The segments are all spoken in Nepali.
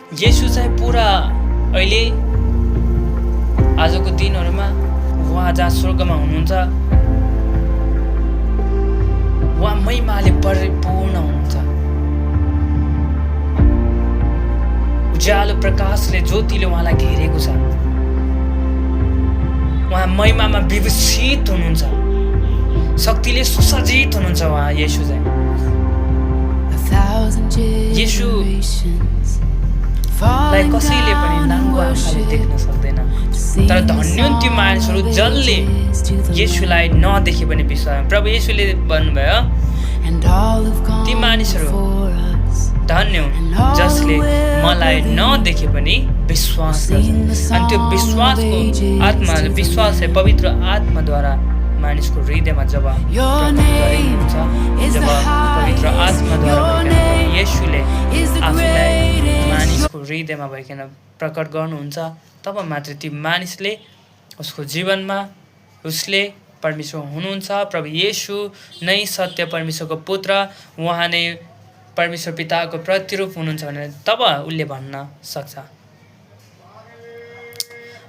येशू चाहिँ पुरा अहिले आजको दिनहरूमा उहाँ जहाँ स्वर्गमा हुनुहुन्छ, उहाँ महिमाले परिपूर्ण हुनुहुन्छ। उज्यालो प्रकाशले ज्योतिले उहाँलाई घेरेको छ। उहाँ महिमामा विभूषित हुनुहुन्छ, शक्तिले सुसज्जित हुनुहुन्छ। उहाँ येशू चाहिँ येशूलाई कसैले पनि नाङ्गो आँखाले देख्न सक्दैन। तर धन्य ती मानिसहरू जसले येशूलाई नदेखे पनि विश्वास। प्रभु येशूले भन्नुभयो, ती मानिसहरू धन्य हुन् जसले मलाई नदेखे पनि विश्वास गर्छन्। अनि त्यो विश्वासको आत्मा, विश्वास है पवित्र आत्माद्वारा मानिसको हृदयमा जब गरिन्छ, जब पवित्र आत्माद्वारा येशूले आफूलाई मानिसको हृदयमा भइकन प्रकट गर्नुहुन्छ, तब मात्र ती मानिसले उसको जीवनमा उसले परमेश्वर हुनुहुन्छ। प्रभु येशू नै सत्य परमेश्वरको पुत्र, उहाँ नै परमेश्वर पिताको प्रतिरूप हुनुहुन्छ भनेर तब उसले भन्न सक्छ।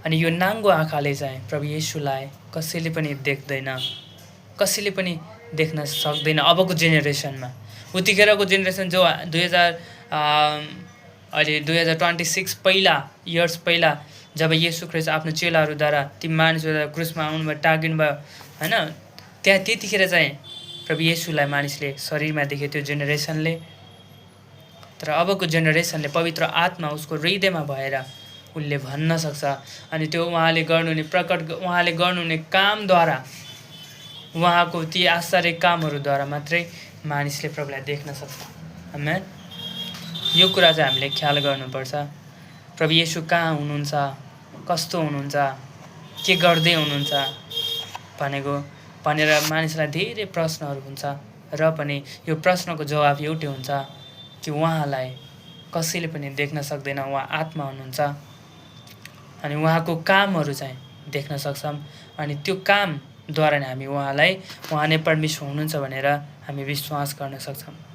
अनि यो नाङ्गो आँखाले चाहिँ प्रभु येशूलाई कसैले पनि देख्दैन, कसैले पनि देख्न सक्दैन अबको जेनेरेसनमा। उतिखेरको जेनेरेसन जो 2026 इयर्स पहिला जब येशू ख्रीष्ट आफ्नो चेलाहरूद्वारा ती मानिसहरू क्रुसमा आउनुभयो, टाँगिनुभयो होइन, त्यहाँ त्यतिखेर चाहिँ प्रभु येशूलाई मानिसले शरीरमा देखे त्यो जेनेरेसनले। तर अबको जेनेरेसनले पवित्र आत्मा उसको हृदयमा भएर उसले भन्न सक्छ। अनि त्यो उहाँले गर्नुहुने कामद्वारा, उहाँको ती आश्चर्य कामहरूद्वारा मात्रै मानिसले प्रभुलाई देख्न सक्छ। आमेन। यो कुरा चाहिँ हामीले ख्याल गर्नुपर्छ। प्रभु येशू कहाँ हुनुहुन्छ, कस्तो हुनुहुन्छ, के गर्दै हुनुहुन्छ भनेर मानिसलाई धेरै प्रश्नहरू हुन्छ। र पनि यो प्रश्नको जवाब एउटै हुन्छ कि उहाँलाई कसैले पनि देख्न सक्दैन। उहाँ आत्मा हुनुहुन्छ अनि उहाँको कामहरू चाहिँ देख्न सक्छौँ। अनि त्यो कामद्वारा नै हामी उहाँ नै परमेश्वर हुनुहुन्छ भनेर हामी विश्वास गर्न सक्छौँ।